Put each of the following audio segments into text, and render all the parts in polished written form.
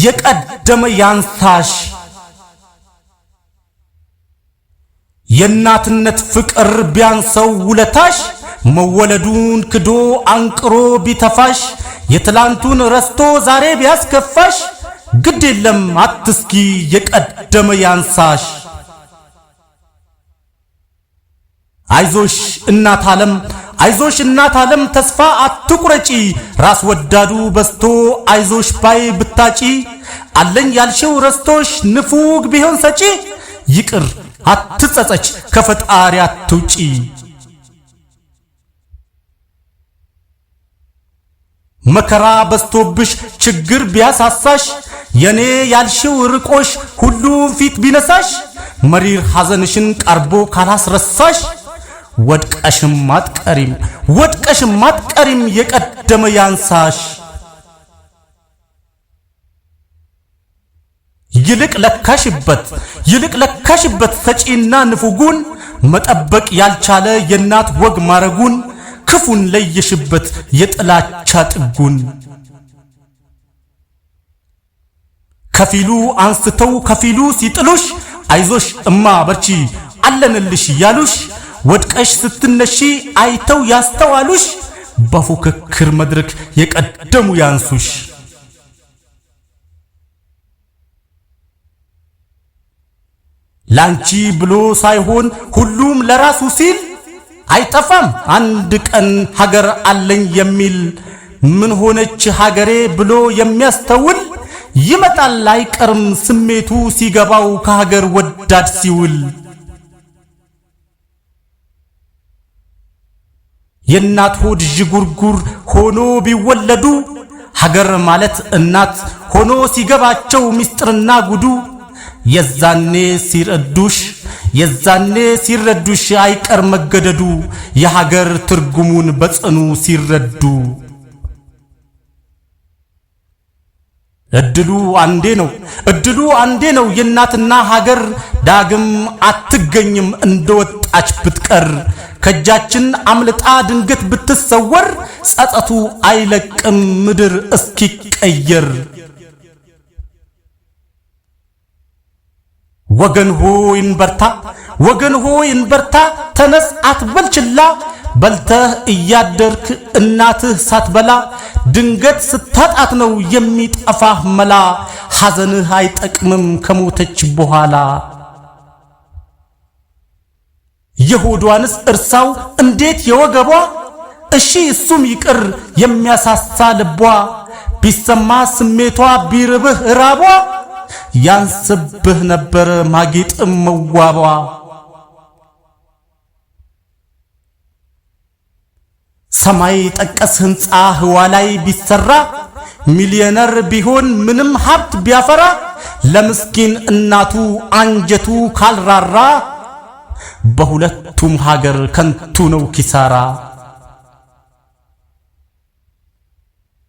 የቀደመ ያንሳሽ። የእናትነት ፍቅር ቢያንሰው ውለታሽ፣ መወለዱን ክዶ አንቅሮ ቢተፋሽ፣ የትላንቱን ረስቶ ዛሬ ቢያስከፋሽ፣ ግድ የለም አትስጊ የቀደመ ያንሳሽ። አይዞሽ እናት ዓለም፣ አይዞሽ እናት ዓለም፣ ተስፋ አትቁረጪ። ራስ ወዳዱ በዝቶ አይዞሽ ባይ ብታጪ፣ አለኝ ያልሽው ረስቶሽ ንፉግ ቢሆን ሰጪ፣ ይቅር አትጸጸች ከፈጣሪ አትውጪ። መከራ በዝቶብሽ ችግር ቢያሳሳሽ፣ የኔ ያልሽው ርቆሽ ሁሉም ፊት ቢነሳሽ፣ መሪር ሐዘንሽን ቀርቦ ካላስረሳሽ፣ ወድቀሽም አትቀሪም፣ ወድቀሽም አትቀሪም የቀደመ ያንሳሽ። ይልቅ ለካሽበት፣ ይልቅ ለካሽበት ሰጪና ንፉጉን፣ መጠበቅ ያልቻለ የእናት ወግ ማረጉን፣ ክፉን ለየሽበት የጥላቻ ጥጉን። ከፊሉ አንስተው ከፊሉ ሲጥሉሽ፣ አይዞሽ እማ በርቺ አለንልሽ ያሉሽ፣ ወድቀሽ ስትነሺ አይተው ያስተዋሉሽ፣ በፉክክር መድረክ የቀደሙ ያንሱሽ። ላንቺ ብሎ ሳይሆን ሁሉም ለራሱ ሲል፣ አይጠፋም አንድ ቀን ሀገር አለኝ የሚል፣ ምን ሆነች ሀገሬ ብሎ የሚያስተውል ይመጣል አይቀርም ስሜቱ ሲገባው ከሀገር ወዳድ ሲውል። የእናት ሆድ ዥጉርጉር ሆኖ ቢወለዱ፣ ሀገር ማለት እናት ሆኖ ሲገባቸው ምስጢርና ጉዱ፣ የዛኔ ሲረዱሽ፣ የዛኔ ሲረዱሽ አይቀር መገደዱ፣ የሀገር ትርጉሙን በጽኑ ሲረዱ። እድሉ አንዴ ነው፣ እድሉ አንዴ ነው የእናትና ሀገር፣ ዳግም አትገኝም እንደወጣች ብትቀር። ከእጃችን አምልጣ ድንገት ብትሰወር፣ ጸጸቱ አይለቅም ምድር እስኪቀየር። ወገን ሆይ እንበርታ፣ ወገን ሆይ እንበርታ፣ ተነስ አትበል ችላ። በልተህ እያደርክ እናትህ ሳትበላ፣ ድንገት ስታጣት ነው የሚጠፋህ መላ። ሐዘንህ አይጠቅምም ከሞተች በኋላ። የሆዷንስ እርሳው እንዴት የወገቧ፣ እሺ እሱም ይቅር የሚያሳሳ ልቧ፣ ቢሰማ ስሜቷ ቢርብህ ራቧ፣ ያንስብህ ነበር ማጌጥም መዋቧ። ሰማይ ጠቀስ ህንፃ ህዋ ላይ ቢሰራ፣ ሚሊዮነር ቢሆን ምንም ሀብት ቢያፈራ፣ ለምስኪን እናቱ አንጀቱ ካልራራ፣ በሁለቱም ሀገር ከንቱ ነው ኪሳራ።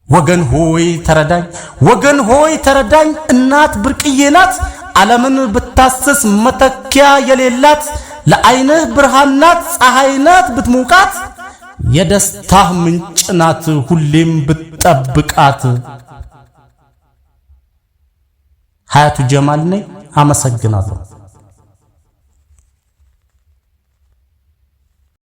ወገን ሆይ ተረዳኝ፣ ወገን ሆይ ተረዳኝ፣ እናት ብርቅዬ ናት፣ ዓለምን ብታስስ መተኪያ የሌላት። ለዓይንህ ብርሃን ናት፣ ፀሐይ ናት ብትሞቃት፣ የደስታህ ምንጭ ናት ሁሌም ብትጠብቃት። ሀያቱ ጀማል ነኝ። አመሰግናለሁ።